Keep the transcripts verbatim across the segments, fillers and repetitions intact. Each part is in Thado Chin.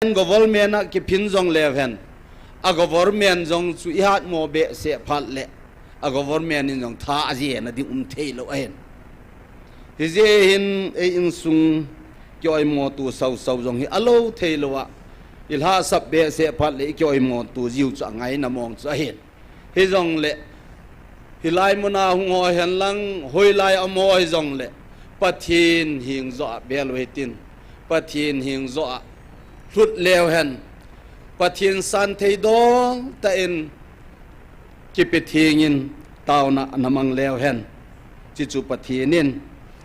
government a kiphin jong leu hen, a government jong chu i hatmo behseh phat le, a government in jong tha a jena ding um thei lou ahin. Hijeh hin ei insung kioimo tu sau sau jong hi alou thei lou a, i lhahsap behseh phat le i kioimo tu jiu chu a ngaina mong chu ahin. Hijongle, hilai muna hung ho hen lang, hoilai a um ho hijongle, Pathen hing joh a bel u hitin, Pathen hing joh a lhut leu hen, Pathen san thei dol tah in kipe theng in taona ana mang leu hen. Chuchu Pathen in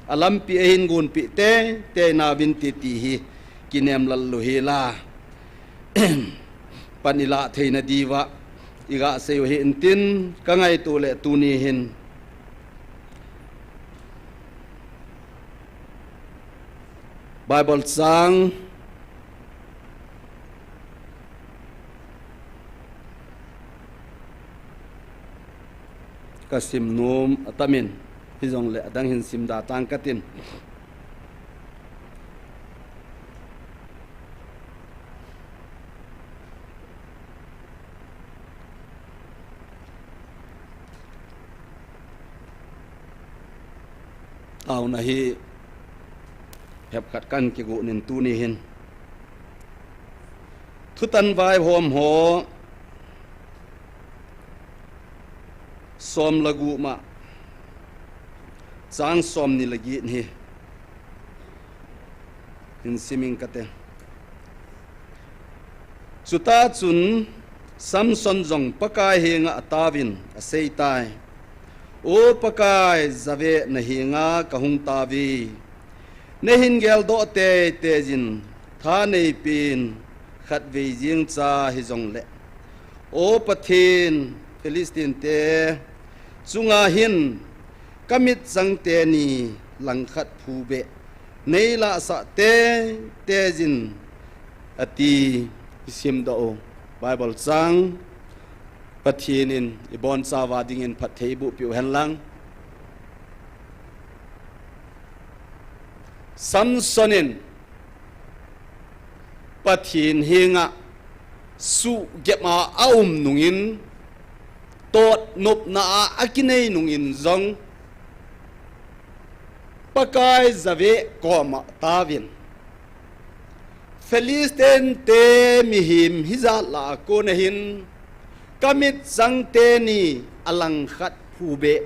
a lampi ahin gonpeh tei tei nauvin ti ti hi kinem lal u hi la. Pan i lah theina diuva i ga sei u hi intin ka ngaito le tuni hin Bible chang ka sim nom atamin, hijongle adang hin sim da tang katin. Taona hi hepkhat kan kigon in tuni hin. Thutan vaihom ho som le gup ma chang som ni le get hi hin sim ing kate. Chuta chun Samson jong Pakai henga ataovin aseitai, O Pakai, Jave na henga kahung taove. Nahin geldoh tei tei jin, tha neipen khatvei jeng cha hijongle, O Pathen, Philistine te chunga hin kamit chang teni langkhat phu beh neilahsah tei tei jin, ati. I simdoh u Bible chang Pathen in i bonchauva dingin phatthei boh peh u hen lang. Samson in Pathen henga suhgep a aum nungin, totnopna a akinei nungin jong, Pakai Jave koma ataovin, Philistine te mihem hijat lah a kona hin kamit chang teni alangkhat phu beh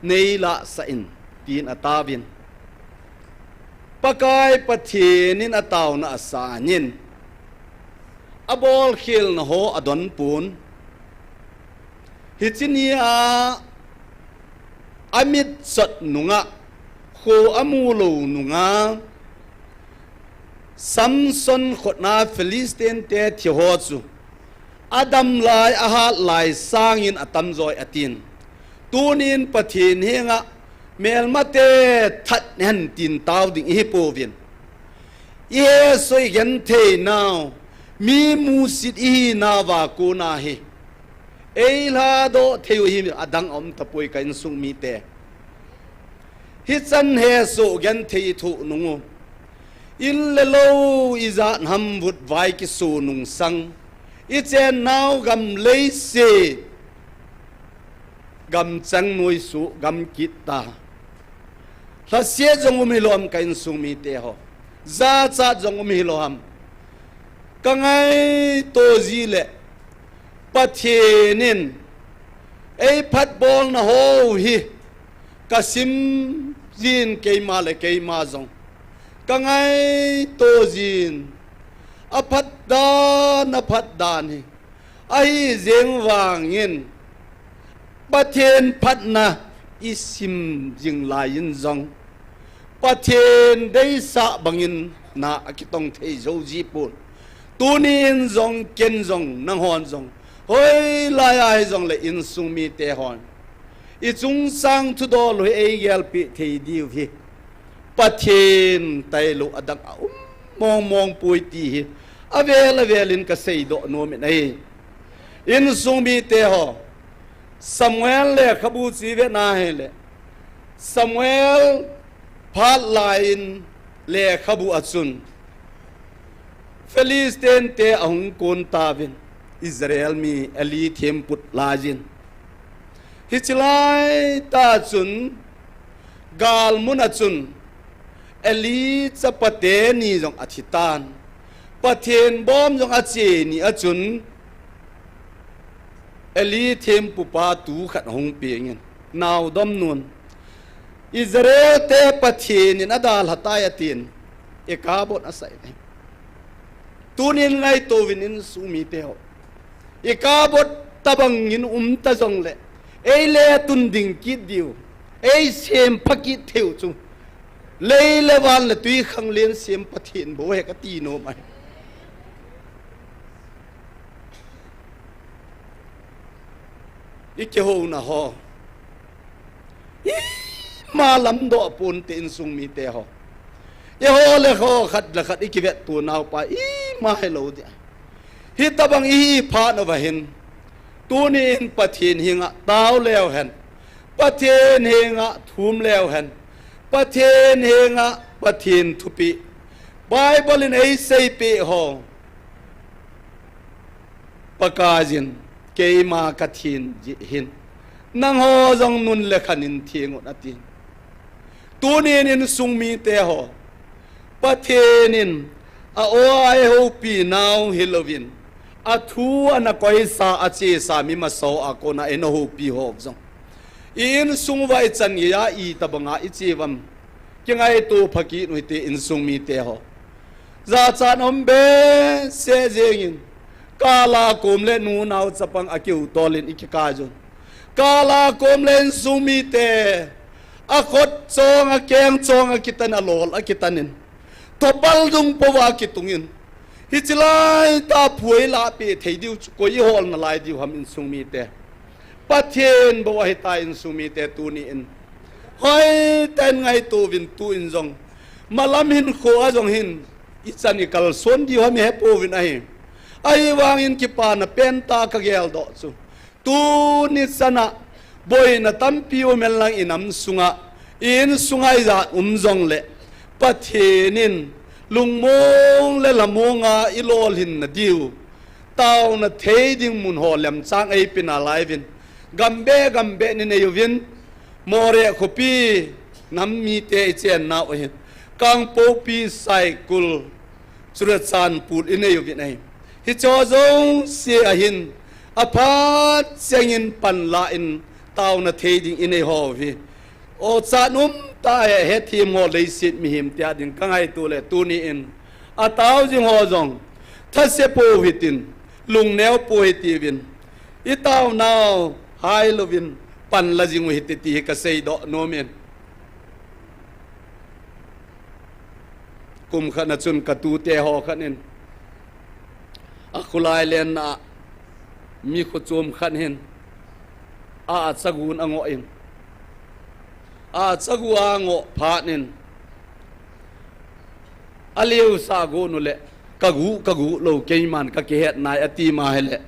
neilahsah in, tin ataovin. Pakai Pathen in ataona asan in, abolkhelna ho adonpon. Hiche nia amit chot nunga, kho amu lou nunga, Samson khutna Philistine te thi ho chu adam lai, ahat lai sangin atamjoi atin. Tunin Pathen henga melmate that hen tin tao ding ihi pouvin. Ihesoh igenthei nau, mi musit ihinauva kona hi eilhadoh thei u hi adang aum tapoi ka insung mite. Hichan hesoh genthei ithoh nung u, in le lou ijat ham vutvai kiso nung sang, ichennau gam leiset gamchang noiso gam kit ta. Lhaset jong um hilou ham ka insung mite ho. Jachat jong um hilou ham. Ka ngaito ji le Pathen in eiphatbolna ho hi kasim jin keima le keima jong ka ngaito jin, aphat dan, aphat dan hi. Ahijeng vangin Pathen phatna isim jing laiyin jong Pathen deisah bangin na akitong thei jou ji pon. Tunin jong ken jong nanghon jong hoilai a hijongle insung mite hon ichungchang thudol u hi eigelpeh thei diu hi Pathen tailou adang aum mong mong poi ti hi avel avel in kaseidoh nom in ahi. Insung mite ho, Samuel lekhabu chu ivet na hile, Samuel phat laiyin lekhabu a chun Philistine te ahung kon tauvin, Israel mi Eli thempu laijin. Hiche laitah chun, galmun a chun, Eli chapate ni jong athi tan. Pathen bom jong ache ni a chun, Eli thempupa tu khat ahung pengin, naodom nun, Israel te Pathen in adalha tai atin, Ikabod asah in. Tunin ngaito uvin insung mite ho. Ikabod tabang in um ta jongle, ei le tun ding kit diu, ei sempha kit theiu chu, lei le van le twikhanglen sem Pathen bou ahi kati nom ahi. Ikihouna ho, ima lamdoh ponte insung mite ho. Eiho le ho khat le khat ikivetto nau pa ima hilou ding. Hitabang ihi phat uva hin, tunin Pathen henga tao leu hen, Pathen henga thum leu hen, Pathen henga, Pathen thupeh, Bible in eiseipeh ho, Pakaiyin, keima kathin jeh hin, nangho jong nun le khan in theng un atin. Tunin insung mite ho, Pathen in a-o a eihoupi nau hilouvin, athu ana koisa, achesa mi masa a kona eina houpi ho jong, i insung uva ichan geiya itobanga iche uvam, kingaito pha kit uhite insung mite ho. Jachat um behseh jengin, kala kom le nunao chapang akiutol in ikikaijun, kala kom le insung mite, akhut chong, akeng chong akitan, alol akitanin, thopal dung pouva akitungin, hiche laitah phuai lahpeh thei diu chu koi ihol nalai diu ham insung mite. Pathen bou ahitai insung mite tunin. Hoitah in ngaito uvin tuin jong, malam hinkho a jong hin, ichan ikalson diu ham ihepouvin ahi. Ahivangin kipana pentah kageldoh chu, tuni chana boina tampi um henlang inam sunga, i insunga ijat um jongle, Pathen in lungmong le lhamonga ilolhinna diu, taona thei ding mun ho lemchang eipe nalaiuvin, gambeh gambeh in inei uvin, Moreh khopi nam mite ichennau ahin, Kangpokpi, Saikul, Churachandpur inei uvin ahi. Hicheho jouse ahin, aphat chengin panla in taona thei ding inei ho hi, ochat umtah e, hethem ho leiset mihem tia ding kangaito le tunin, atao jing ho jong thase pou hitin, lungneo pou hitiuvin, itaonau hailouvin panla jing u hite ti hi kaseidoh nomin. Kum khatna chun katute ho khat in, akholai lenna a mi khochom khat hin, a, achagun angoh in, a, achagu angoh phat in, aleusah gon ule, kagu, kagu lou, keiman kakihet nai ati ma hile,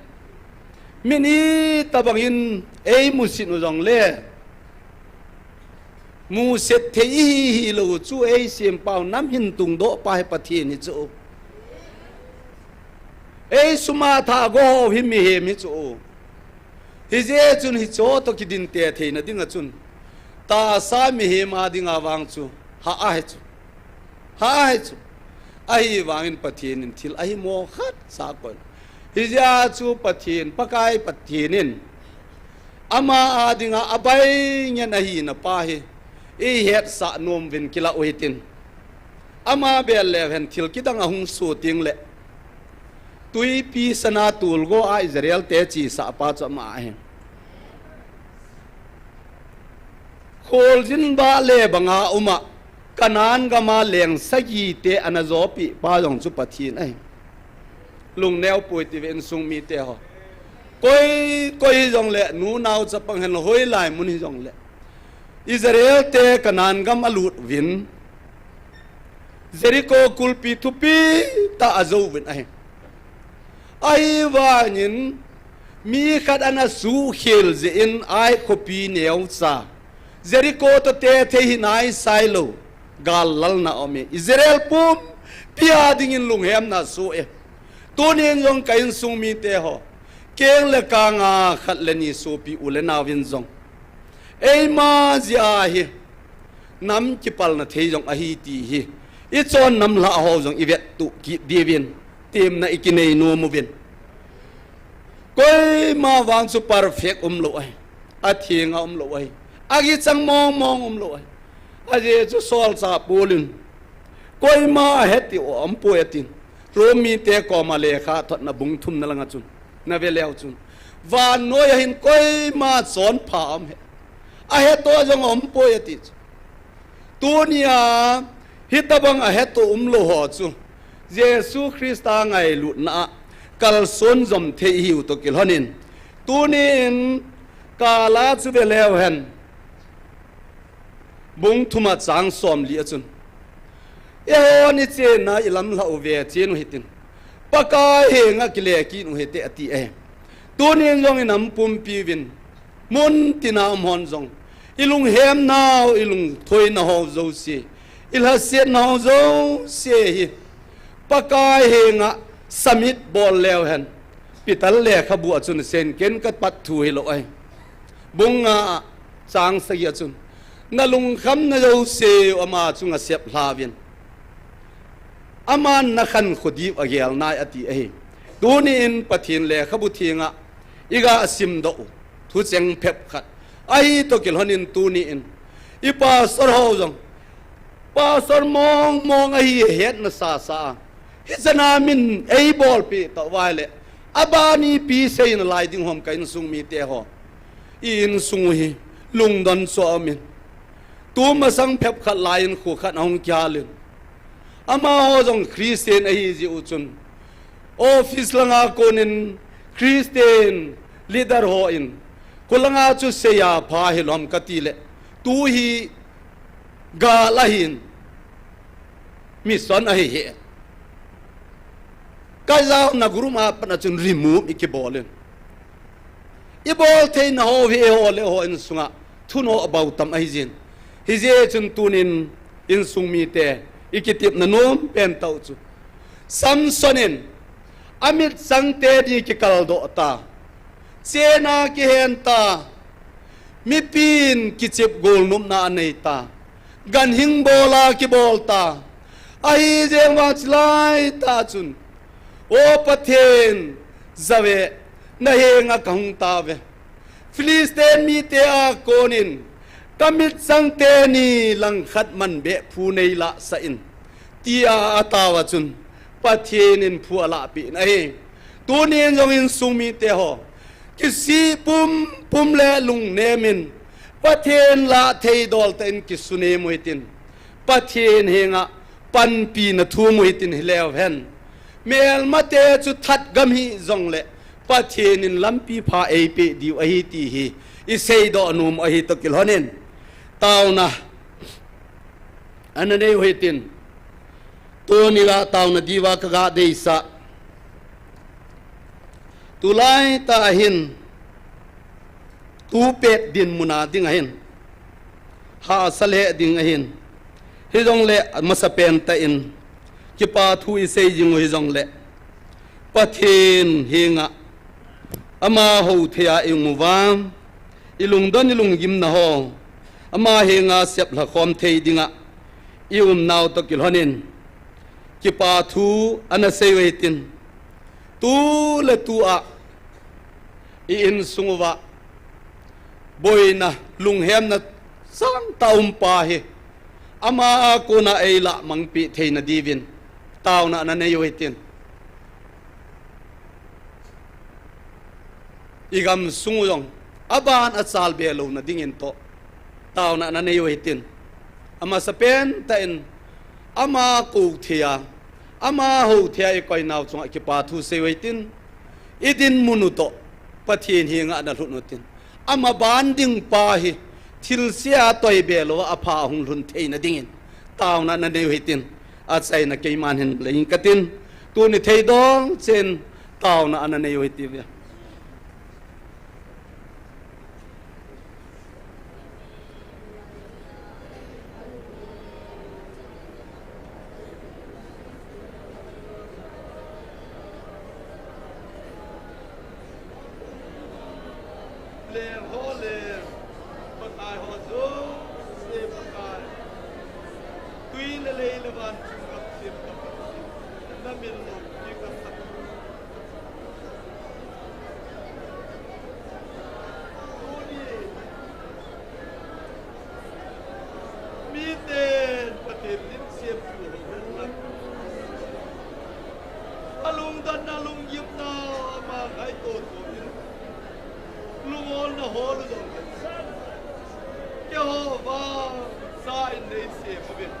min itobangin eimusit u jongle, muset thei ihi hilou chu, eisempau nam hin tungdohpa hi Pathen hichu, eisum atha goho hi mihem hichu. Hijeh chun hicheho toh kidinte theina dinga chun, tahsa mihem a dinga vang chu, hah ahi chu. Hah ahi chu. Ahivangin Pathen in thil ahimo khatcha akoi. Hijeh a chu Pathen, Pakai Pathen in ama a dinga abai ngen ahina pa hi ihetsah nom uvin kilah u hitin. Ama bel leu hen thil kidang ahung soh tengle, twipi sana tulgo a Israel te chesah pa chu ama ahi. Kholjin vale banga uma, Canaan gama leng sagite ana jopeh pa jong chu Pathen ahi. Lungneo pou hite ve insung mite ho. Koi, koi hijongle, nunao chapang hen hoilai mun hijongle, Israel te Canaan gam alut uvin, Jericho kulpi thupi tah ajouvin ahi. Ahivangin mi khat ana suhkhel jeh in Ai khopi neocha, Jericho toh tethei hi naisailou, gal lalna aume. Israel pum Pia dingin lunghemna su e. Tunin jong ka insung mite ho, keng le kanga khat le ni supi u le nauvin jong, eima jia hi nam kipalna thei jong ahi ti hi, i chon nam lha ho jong i vet tu kit diuvin, temna i kinei nom uvin. Koima vang chu perfect umlou ahi. Athenga umlou ahi. Akichang mong mong umlou ahi. Ajeh chu solchah Paul in, koima ahet u aumpoi atin. Rom mite koma lekha thotna bung thumna langa chun, na ve leu chun, vannoi a hin koima chonpha aum he. Ahet u jong aumpoi ati chu. Tunia, hitabang ahet u umlou ho chu, Jesu Christa ngailutna a kalson jom thei ihiu toh kilhonin, tunin kala chu ve leu hen. Bung thuma chang somli a chun, eihon i chenna i lamlha u ve chen u hitin, Pakai henga kile kit u hite ati e. Tunin jong i nam pumpi uvin, mun tina um hon jong, i lunghemnau, i lungthoina ho jouse, i lhasetna ho jouse hi Pakai henga submit bol leu hen, Peter lekhabu a chun, sen ken ka pat thu hilou ahi. Bung nga a chang sagi a chun, na lungkhamna jouse u ama chunga seplha uvin, aman na khankho diu agel nai ati ahi. Tunin Pathen lekhabu thenga i ga simdoh u thucheng phep khat ahi toh kilhonin, tunin i pastor ho jong, pastor mong mong ahi hetna sasa a, hichana min eibolpeh tauva ahile, aban ipi seina lai ding ham ka insung mite ho. I insung u hi lungdon chu aumin, tumasang phep khat laiyin kho khat ahung kihal in, amaho jong Christian ahi jeh u chun, office langa konin Christian leader hon, kholanga chu seiya pha hilou ham kati le, tu hi gal ahin, mission ahi hi. Ka jaona group a pat a chun remove i kibol in, i bol theina ho hi eiho le eiho insunga thunoh abautam ahi jin. Hijeh chun tunin insung mite i kitepna nom pen tah chu, Samson in amitchang teni kikaldoh ta, chena kihen ta, mipin kichep golnopna anei ta, ganhing bola kibol ta. Ahijeh vang chulai tah chun, O Pathen, Jahve, na henga kahung tauve. Philistine mite a konin ka mitchang teni langkhat manbeh phu neilah sah in, tia atao a chun Pathen in phu alahpeh in ahi. Tunin jong insung mite ho, kisih pumpum le lungnem in Pathen lah theidol tah in kisunem u hitin, Pathen henga panpina thum u hitin hileu hen. Melmate chu that gam hih jongle Pathen in lampi pha eipeh diu ahi ti hi i seidoh nom u ahi toh kilhonin, taona ana nei u hitin, tuni lah taona diuva ka ga deisah, tulai tah ahin, tu pet dinmun a ding ahin, hahsa lheh ding ahin, hijongle amasapen tah in kipa thu i sei jing u hijongle, Pathen henga amaho thei a i um uva, i lungdon i lunggimna ho ama henga seplha khom thei dinga i umnau toh kilhonin, kipa thu ana sei u hitin, tu le tu a i insung uva boina, lunghemna sangtah a um pa hi ama a kona eilah mangpeh theina diuvin taona ana nei u hitin, i gamsung u jong aban achal be louna dingin toh taona ana nei u hitin, amasapen tah in ama kou thei a, amaho thei a i koinau chunga kipa thu sei u hitin, i dinmun u toh Pathen henga ana lhun u hitin, amaban ding pa hi thilse a toi be louva apha a hung lhun theina dingin taona ana nei u hitin, achaina keiman hin lei katin, tuni theidol chen taona ana nei u hitiuve. Leng ho leng, Pakai ho jouse Pakai. Tui le lei le van chung gam siam ka Pathen, na min loupi ka Pathen. Tuni, miten Pathen in siam thu ho hen lang. A lungdonna, lunggimna, ama ngaito to in. Lungolna hol u jong le, keiho vang sa in nei sem uvin,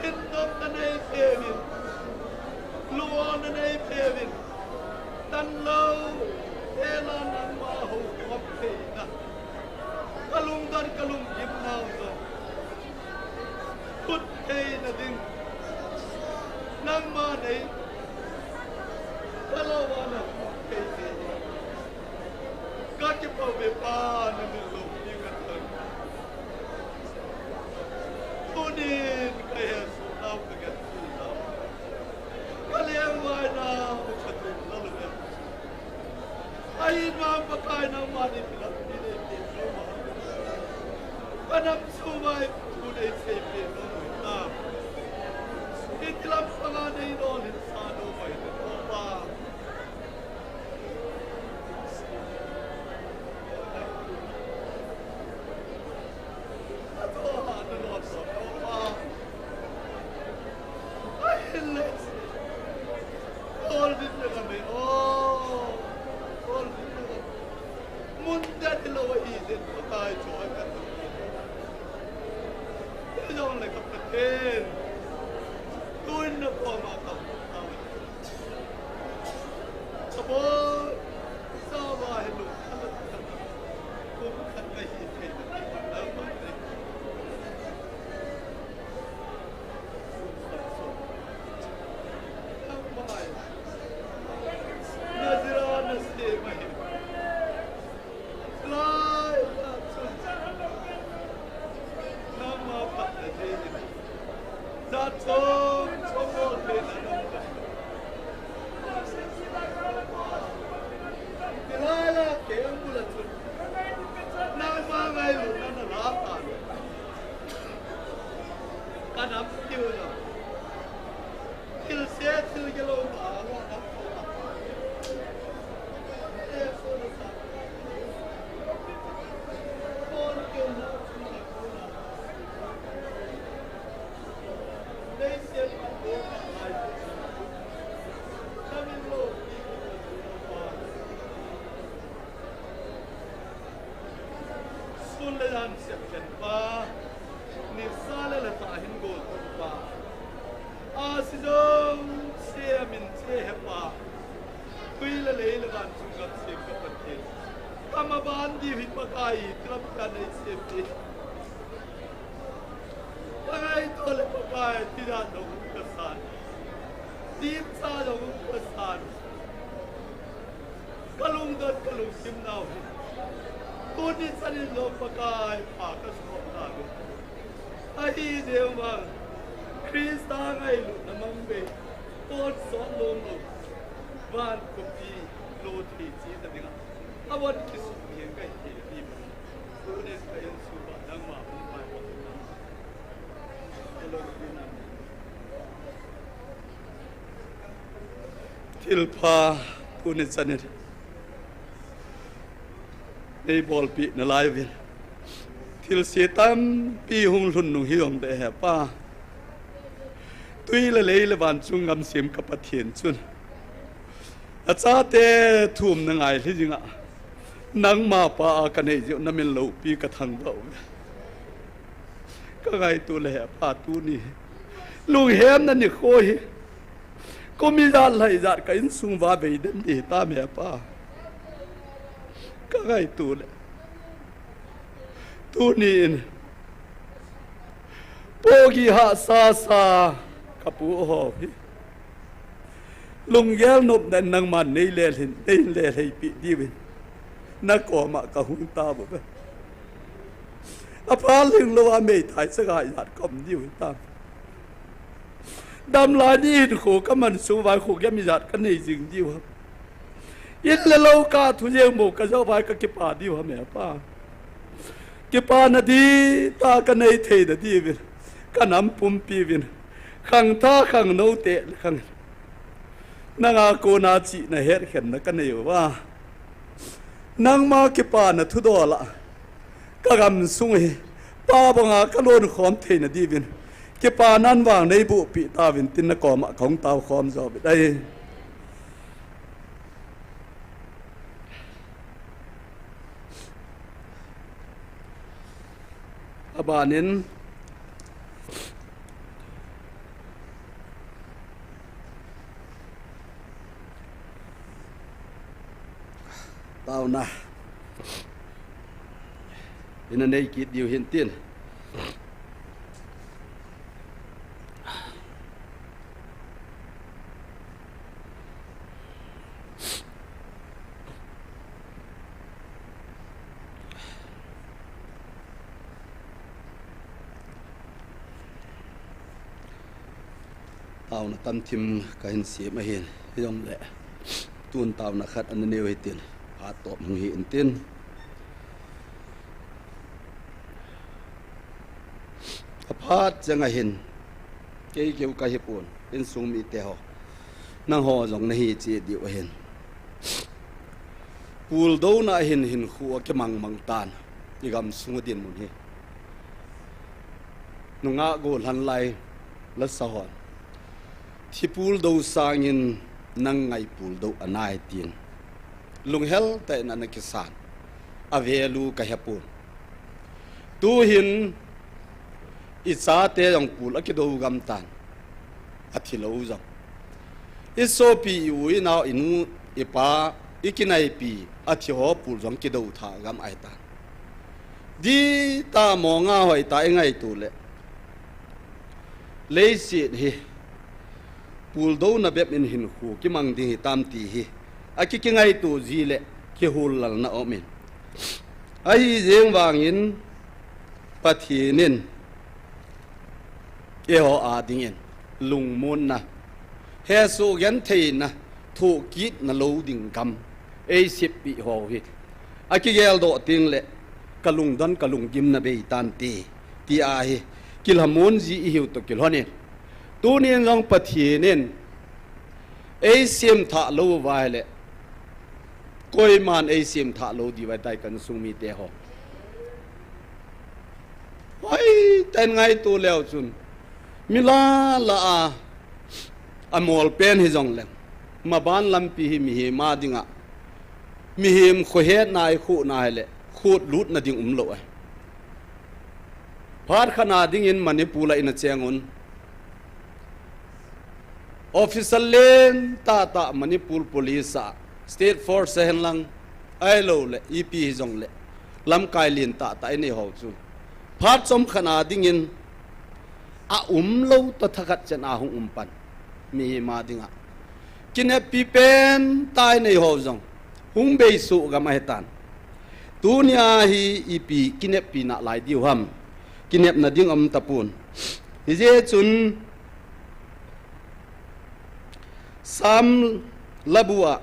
in nomna nei pe uvin, lungolna nei pe uvin, tanlou, tela nangma houkhom theina, ka lungdon ka lunggimnau jong thut theina ding, nangma nei, ka lou ana thut thei thei. Ka kipah uve Pa, na min loupi ka thang. Tunin ka hesoh nau ka genthei nau, ka lengvai nau ka thum na lungin. Ahin vang Pakai nangma nei pi lam pi nei pi lou ma. Ka nam sung vai thu nei sei pi lou ma. Iti lam panga nei lolhin sa lou mai na Pa. Sabon, sava hi lung khat le khat, kum khat ka hi thei na, nangma nei. Nangma hi, Nazareth na sem ahi. Lai, lai, chun. Nangma phatna dingin. Jat chom chom bol theina nangma. Hilai lah keng bula chun nangma ngailutna na la tan. Ka nam kiu na. Thil se thil gelo ma la nam. Sun le jan sep khen pa, nisa le la tah hin gol thei pa. Ahsi jouse a min che he pa. Tui le lei le van chung gam sem ka Pathen. Ka maban diu hi Pakai, iti lam ka nei sem e. Ka ngaito le Pakai, tijat jong um ka san. Dipcha jong um ka san. Ka lungdon, ka lungsim nau hi. Tuni chan in jong Pakai, pha ka sop tauve. Ahi jeng vang, Christa ngailutna mang bei, tonsot lom lou, van khopi lo thei cheh ta dinga, a von kisut ding kahi thei ti. Tuni ka insung uva nangma hung pai pa. Thilpha, tuni chan in nei bolpeh nalai uvin. Thilse tampi hung lhun nung hijong le he pa. Tui le lei le van chung gam sem ka Pathen chun. Nachate thumna ngailhi jinga. Nangma pa a ka nei jeh u na min loupi ka thangvah uve. Ka ngaito le he pa tuni. Lunghemna nikho hi. Kum ijat lha ijat ka insung uva vei den ding hitam he pa. Ka ngaito le. Tuni in. Pogi hahsa sa ka pu ho hi. Lunggel nopna in nangman nei lelhin, nei lelhei peh diuvin. Na koma ka hung tauve. Apha lhinglou a meithai chaga ijat ka um diu hitam. Damlai ni hinkho ka man sung uva khohgem ijat ka nei jing diu ham. In le lou ka thu jeng bou ka jou vai ka kipa diu ham e Pa. Kipana di ta ka nei thei na diuvin, ka nam pumpi uvin, khangthah khangnou te le khang, nanga kona chihna hetkhenna ka nei uva, nangma kipana thudol a ka gamsung hi Pa banga ka lonkhom theina diuvin, kipana vang nei buhpi tauvin tin na koma ka hung tao khom jo bit ahi. Abanin, taona ina nei kit diu hin tin. Taona tamthim ka hin sem ahin, hijongle tun taona khat ana neiu hitin, phat tawp hung hi intin. Aphat chang ahin, kei keu ka hipon, insung mite ho, nangho jong nahi cheh diu ahin. Puldouna ahin hinkho akimang mang tan, i gamsung dinmun hi. Nungah gollhang lai lasa hon, thi puldou sangin nang ngai puldou anai tin, lunghel tah in ana kisan, avel u ka hepon. Tuhin i chate jong pul akidou gam tan, athilou jong. I sopi, i u, i nao, i nu, i pa, i kinaipi, athiho pul jong kidou tha gam ahitan. Ditah monga hoitah i ngaito le, leiset hi puldouna bep in hinkho kimang ding hitam ti hi akikingaito ji le kihullalna aumin, ahijeng vangin Pathen in eiho a dingin lungmonna, hesoh gentheina, thohkitna lou ding gam eiseppeh ho hi akigeldoh tengle ka lungdon ka lunggimna bei tante, ti ahi. Kilhamon ji ihiu toh kilhonin, tunin jong Pathen in eisemthah lou uva ahile, koiman eisemthah lou diu ahitai, ka insung mite ho. Hoitah in ngaito leu chun, mi lala a, amolpen hijongleng, maban lampi hi mihem a dinga, mihem khohetna a i khohna hile, khotlutna ding umlou ahi. Phat khat na dingin Manipur a ina chengun, officer len tahtah Manipur Police a, State Force ahenlang, ahiloule ipi hijongle, lamkai len tahtah inei ho chu, phat chomkhat na dingin aumlou toh thakhat chan a hung um pan, mihem a dinga kineppi pentah inei ho jong hung beisuh gam ahitan. Tunia hi ipi kineppina lai diu ham? Kinepna ding um tapon. Hijeh chun Sam labu a,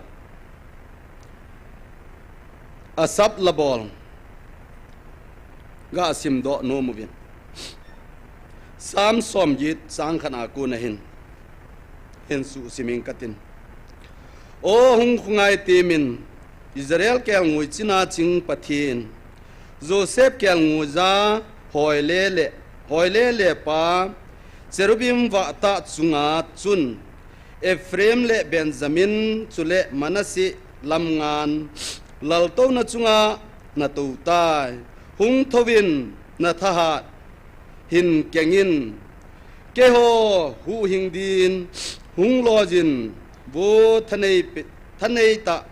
Asaph labol ga simdoh nom uvin, Sam somget chang khat a kona hin, hin suhsim ing katin. O hung khongai temin, Israel kelngoi china ching Pathen, Joseph kelngoija hoile le, hoile le pa, Cherubim vahtah chunga chun, Ephraim le Benjamin chule Manasseh lamngan, laltouna chunga natou tai. Hung thouvin, nathahat hin kengin, keiho huhhing din hung lojin, vo thanei pe-, thanei tah,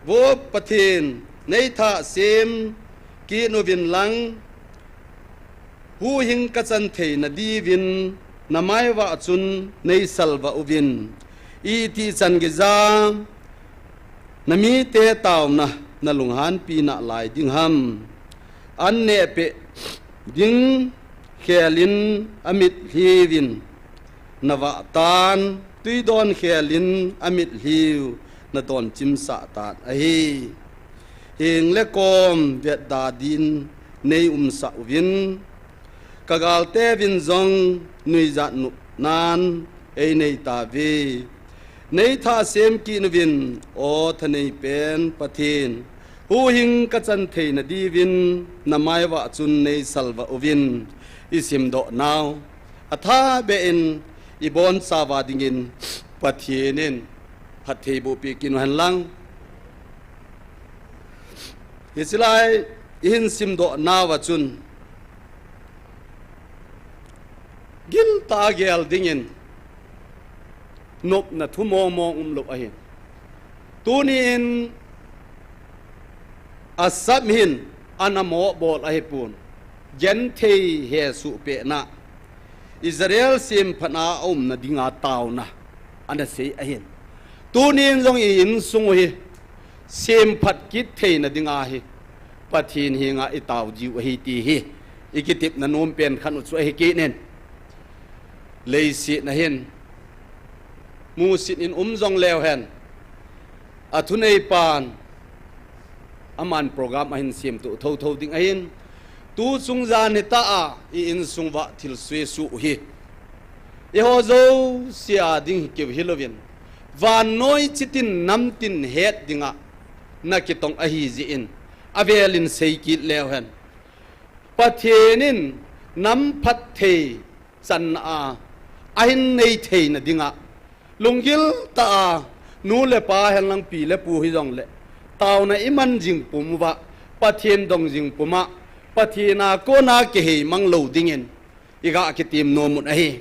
vo Pathen, neithah sem kit uvin lang, huhhing kachan theina diuvin, namaivah chun neisalvah uvin. Itih chan geija namite taona nalunghanpi nalai ding ham? An nehpeh ding khelin amitlhiuvin navahtan, twidon khelin amitlhiu nadon chimsah tan ahi. Heng le kom vetda din neiumsah uvin, kagalte vin jong nuijat nopnan einei tauve. Neithah sem kit uvin, O thanei pen Pathen, huhhing kachan theina diuvin namaivah chun neisalvah uvin, isimdoh nau athabeh in ibonchauva dingin Pathen in phatthei bohpeh kit uhen lang. Hiche lai ihin simdoh nauva chun giltah a gel dingin nopna thu mongmong umlou ahi. Tunin Asaph hin ana moh bol ahipon, genthei hesoh pehna, Israel semphatna aumna dinga taona ana sei ahin. Tunin jong i-insung u hi semphat kit theina dinga hi Pathen henga itao diu ahi ti hi ikitepna nom pen khat u chu ahi kit in. Leiset na hin musit in um jongleu hen, athuneipan aman program ahin semtoh thouthou ding ahin, tu chungjan nitah a i-insung uva thilse suh hi eiho jouse a ding hi keu hilouvin, vannoi chitin namtin het dinga nakitong ahijeh in, avelin sei kit leu hen, Pathen in nam phatthei channa a ahin nei theina dinga, lunggil tah a nu le pa henlang pi le pu hijongle, taona iman jing pum uva, Pathen dong jing pum a, Pathen a kona kiheimang lou dingin iga kitem nom un ahi.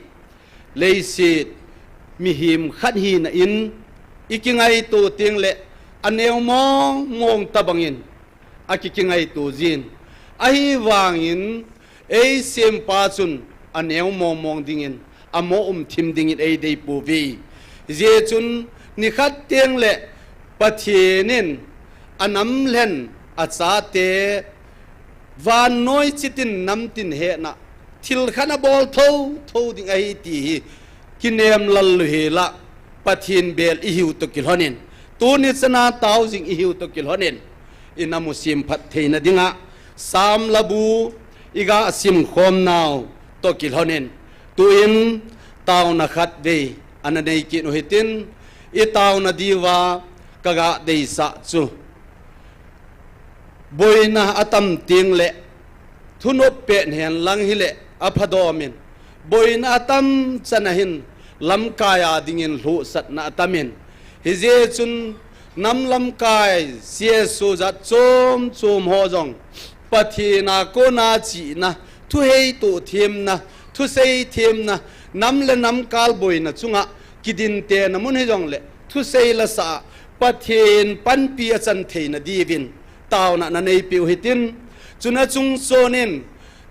Leiset mihem khat hina in ikingaito tengle aneo mongmong tobangin aki, kingaito jin, ahivangin eisempa chun aneo mongmong dingin, amoh um thim dingin eidei pouve. Hijeh chun nikhat tengle Pathen in anam lhen achate vannoi chitin namtin hetna thil khat abol thouthou ding ahi ti hi kinem lal louhel a, Pathen bel ihiu toh kilhonin, tuni chana tao jing ihiu toh kilhonin, inam u semphat theina dinga Sam labu iga simkhom nau toh kilhonin, tuin taona khatvei ana nei kit u hitin, itaona diuva kaga deisah chu, boina atam tengle thunop pet henlang hile aphadomin, boina atam chana hin lamkai a dingin lhuhsatna atamin, hijeh chun nam lamkai C S O jat chom chom ho jong Pathen a kona chihna, thuheitoh themna, thusei themna, nam le nam kal boina chunga kidintena mun hijongle thusei lasah a Pathen panpi achan theina diuvin taona naneipeh u hitin, chuna chungchonin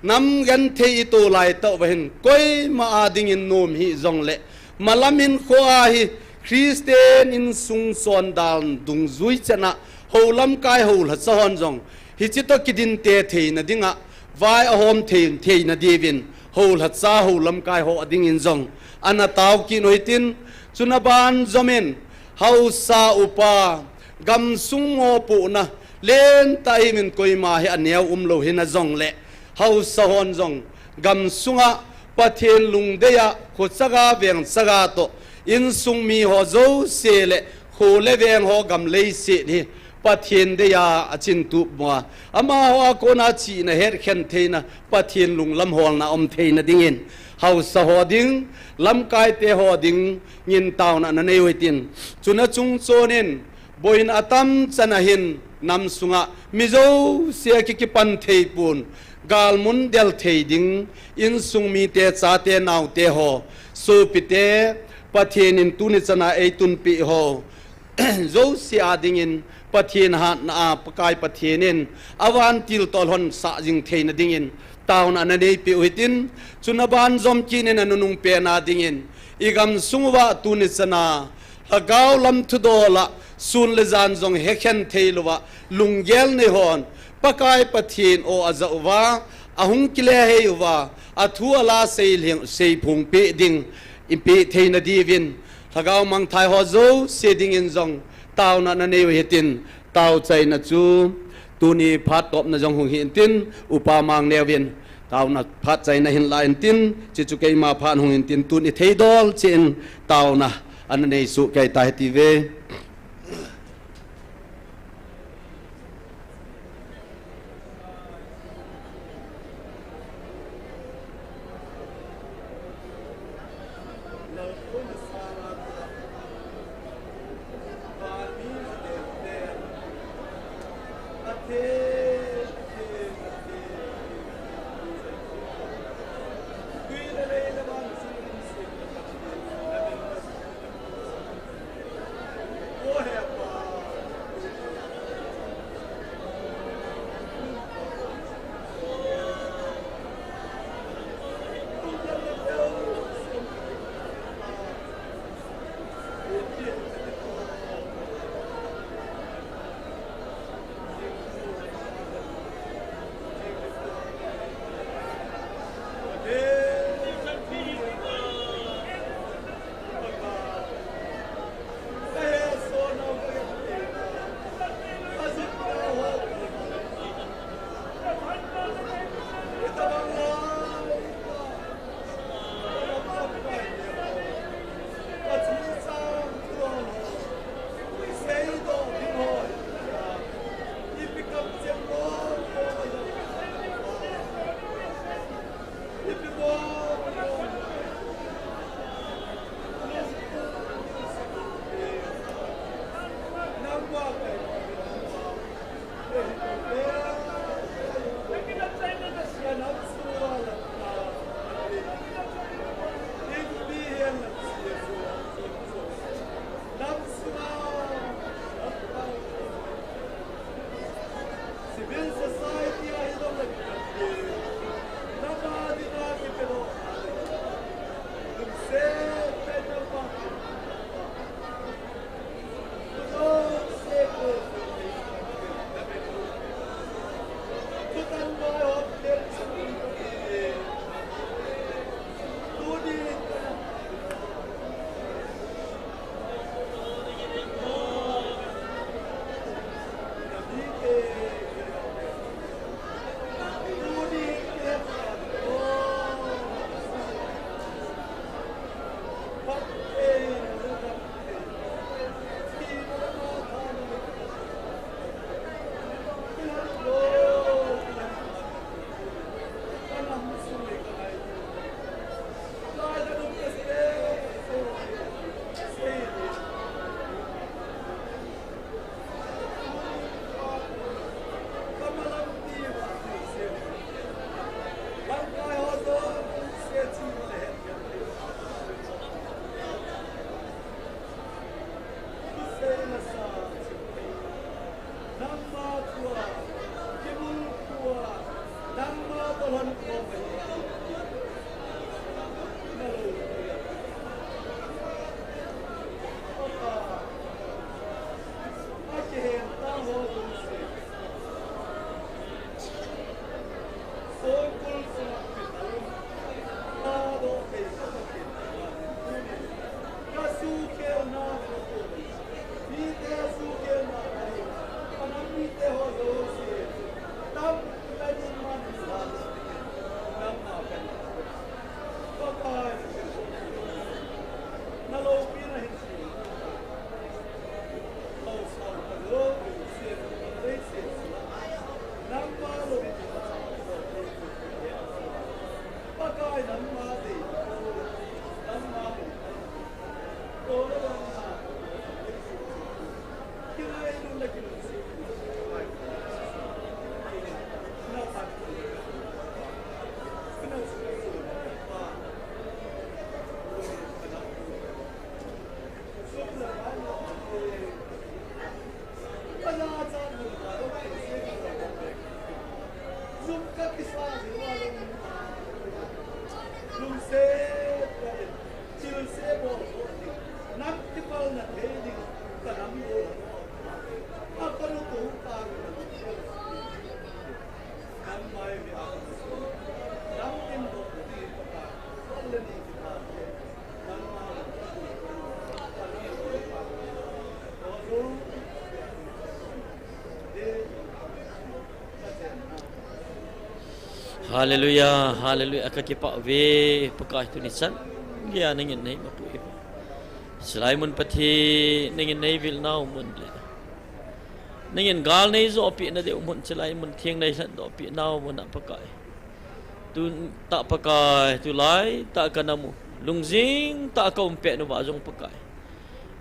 nam genthei itoh laitah uva hin koima a dingin nom hih jongle, malam hinkho a hi Christian insung chondan dungjui chana hou lamkai hou lhacha hon jong hiche toh kidinte theina dinga vai ahom thei, theina diuvin hou lhacha hou lamkai ho adingin jong ana tao kit u hitin, chuna banjomin haosa upa gamsung mopohna lentah ihiuvin, koima hi aneo umlou hina jongle, haosa hon jong gamsunga Pathen lungdei a khochaga vengchaga toh insung miho jouse le kho le veng ho gam leiset hi Pathen dei a achintup uva, amaho a kona chihna hetkhen theina, Pathen lunglam holna um theina dingin, haosa ho ding, lamkaite ho dingin taona nanei u hitin, chuna chungchonin boina atam chana hin nam sunga mi jouse akikipan theipon, galmun del thei ding, insung mite, chate, naote ho, sopite, Pathen in tuni chana eitunpeh ho jouse a dingin Pathen hatna a Pakai Pathen in avantil toh lhonsah jing theina dingin taona naneipeh u hitin, chuna banjom kit in anunung pen a dingin igamsung uva tuni chana lhagao lam thudol a sun le jan jong hekhen theilouva lunggel nei hon Pakai Pathen aw ajah uva, ahung kile hei uva, athu ala sei lheng, seiphong peh ding ipeh theina diuvin, lhagao mangthai ho jouse dingin jong Taona nanei u hitin, tao chaina chu tuni phat topna jong hung hitin, Upa Mangneo in taona phat chaina hin la intin, chuchu keima phat hung intin, tuni theidol cheh in taona ana nei suh kei ta hiti ve. Hallelujah, hallelujah. Ka kipah uve, Pakai, tuni chan geiya nangin nei mapuiye. Chilai mun Pathen, nangin nei vil nau mun le, nangin gal nei joh pi na deu mun, chilai mun theng nei lhan doh pi nau mun a Pakai. Tun tah Pakai, tulai tah ka nam u lungjing tah ka um pet nu va jong Pakai,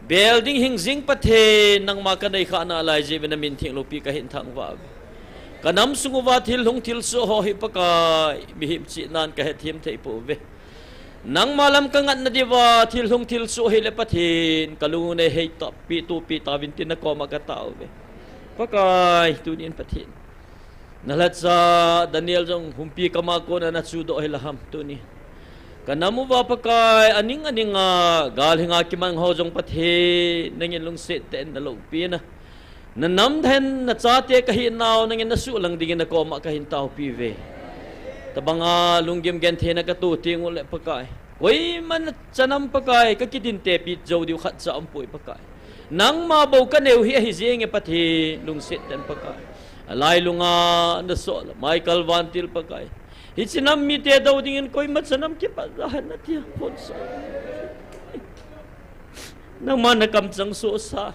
bel ding hing jing Pathen, nangma ka nei kha nalai jeh uva na min theng loupi ka hin thangvah uve. Ka nam sung uva thil hung thil soh ho hi Pakai, mihem chihnan ka hethem thei pouve. Nangma lam ka ngat na diuva thil hung thil soh hi le Pathen, ka lung u nei hei tah pi tu pi tauvin tin na koma ka tao uve. Pakai, tunin Pathen, na lhacha Daniel jong humpi kama kona na chudoh hi la ham tuni. Ka nam uva Pakai, aning aning a gal hing a kimang ho jong Pathen, nangin lungset tah in na loupi na. Na nam hen na chate ka hi nau, nangin na suhlang dingin na koma ka hin tao pi uve. Tabang a lunggim genthei na ka tu teng u le Pakai, koima na chanam Pakai, ka kidin te pi jou diu khat cha um poi Pakai. Nangma bou ka neu hi ahi jenge Pathen, lungset tah in Pakai. Alai lung a na soh la Michael Vantil Pakai, hiche nam mite dou dingin koima chanam kipah ja hen na tia khonsa. Nangma na kamchang soh sa.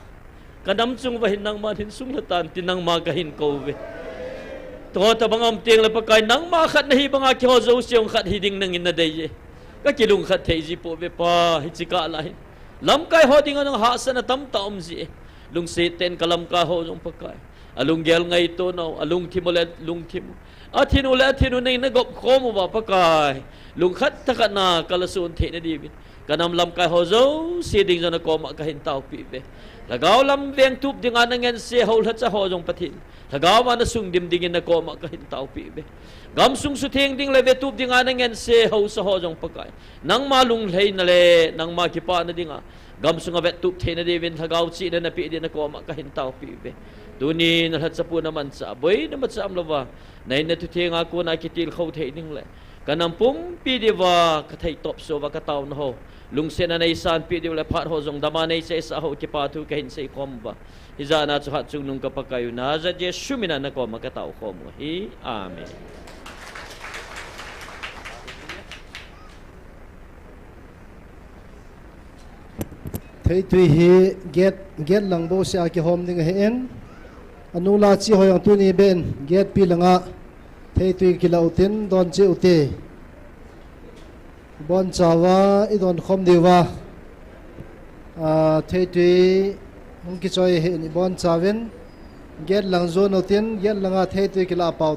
Ka nam chung uva hin nangma hin sung la tan tin nangma ka hin kou uve. Tua tabang a um teng le Pakai, nangma khat na hi bang a keiho jouse jong khat hi ding nangin na dei uve. Ka kilungkhat thei ji pouve Pa, hiche kah la hin. Lamkai ho ding a nang hahsatna tamtah um ji e. Lungset tah in ka lamkai ho jong Pakai, alunggel ngaito nau, alungthim u le lungthim u, athin u le athin u nei na gop khom uva Pakai, lungkhat thakhat na ka la sun thei na diuvin, ka nam lamkai ho jouse ding jong na koma ka hin tao pi uve. Lhagao lam veng tup ding a na ngen se ho lhacha ho jong Pathen, lhagao a na sung dim dingin na koma ka hin tao pi uve. Gamsung sutheng ding le vetup ding a na ngen se ho sa ho jong Pakai, nangma lunglhaina le nangma kipana ding a gamsung a vettup theina diuvin lhagao chihna na pe ding na koma ka hin tao pi uve. Tuni na lhacha pu na mancha, boina macham louva, na in na thutheng a kona kitilkhou thei ding le, ka nam pumpi diuva ka thei topso uva ka tao na ho, lungset na nei san pi diu le phat ho jong dam a nei chesa ho kipa thu ka hin sei khom uva. Hijat na chu hatchungnung ka Pakai u Nazareth Jesu min a na koma ka tao khom u ahi. Amen. Theitui hi gate, gate lang bou seh a kihom ding ahin. Anu la chi ho jong tuni ben gate pi lang a theitui kila u tin don cheh u te. Ibon chauva, idon khom diuva, a, theitui hung kichoi ahin ibon chauvin gate lang jon u tin, gate lang a theitui kila pau te.